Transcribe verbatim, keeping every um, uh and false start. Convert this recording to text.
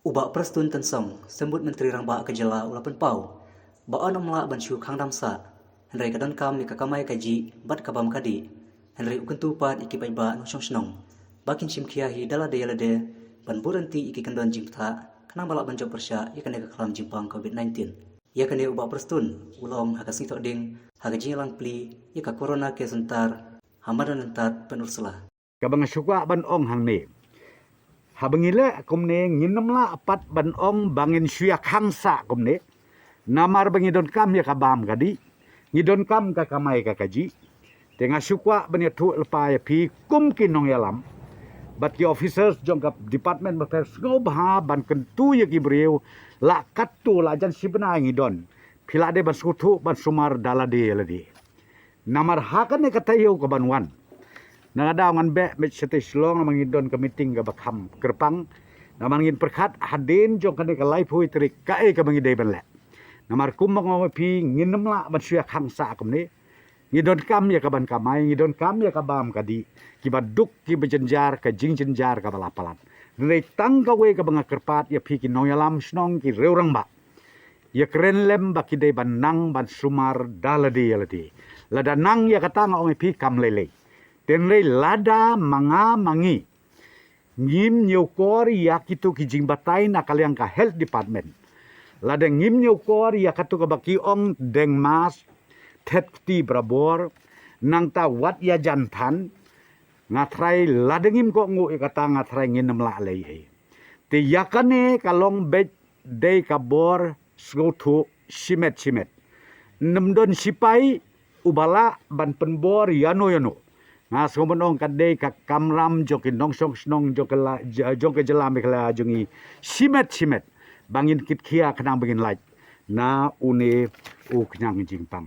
U Bah Prestone Tynsong, Symbud Myntri Rangbah ka jylla, u la pynpaw ba yn ym lah ban shu khang dam sah, hynrei ka donkam ïa ka kamai kajih bad ka bam kadih. Hynrei u kyntu pat ïa ki paidbah nongshong shnong ba kin shim khia hi da lade ïa lade ban buh ryntih ïa ki kyndon jingpyntah khnang ba lah ban jop pyrshah ïa kane ka khlam jingpang covid nineteen. Ïa kane u Bah Prestone u la ong ha ka Sngi Thohdieng ha ka jingïalang plie ïa ka Corona Care Centre ha Madanryntad, Pynursla. Kaba nga shu kwah ban ong hangne, haba ngi leh kumne ngin ym lah pat ban ong ba ngin shu ïa khang sah kumne. Namar ba ngi donkam ïa ka bam kadih, ngi donkam ka kamai ka kajih. Te nga shu kwah ban ïathuh lypa ïa phi kum ki nongïalam bad ki officers jong ka department bapher, sngewbha ban kyntu ïa ki briew, lah katto lah jan shi bnai ngi don, phi lah dei ban sngewthuh ban sumar da lade ïa lade. Namar ha kane ka taïew kaban wan, na nga daw ngan beh beit shatei Shillong namar ngi don ka meeting kaba kham kyrpang. Namar ngin pyrkhat hadien jong kane ka laiphew tarik kaei kaba ngi dei ban leh. Namar kum ba nga ong ïa phi, ngin ym lah ban shu ïa khang sah kumne. Ngi donkam ïa kaban kamai, ngi donkam ïa ka bam kadih, kiba duk kiba jynjar, ka jingjynjar kaba la palat. Hynrei tang kawei kaba nga kyrpad ïa phi ki nongïalam shnong, ki riew rangbah, ïa kren lem ba ki dei ban nang ban sumar da lade ïa lade. Lada nang ïa kata nga ong ïa phi kam lei lei. Te hynrei lada ma nga ma ngi ngim ñiewkor ïa kito ki jingbatai na ka liang ka health department, lada ngim ñiewkor ïa kato kaba ki ong deng mask, thet kti barabor, nangta wat ïa jan than, nga tharai lada ngim kohnguh ïa kata, nga tharai ngin ym lah lei hi. Te ïa kane ka long beit dei ka bor sngewthuh shimet shimet. Ym don sipai uba lah ban pynbor ïano ïano. Nga sngew ban ong ka dei ka kamram jong ki nongshong shnong jong ka la-, jong ka jylla Meghalaya jong ngi shimet shimet ba ngin kit khia khnang ba ngin lait na une u khñiang jingpang.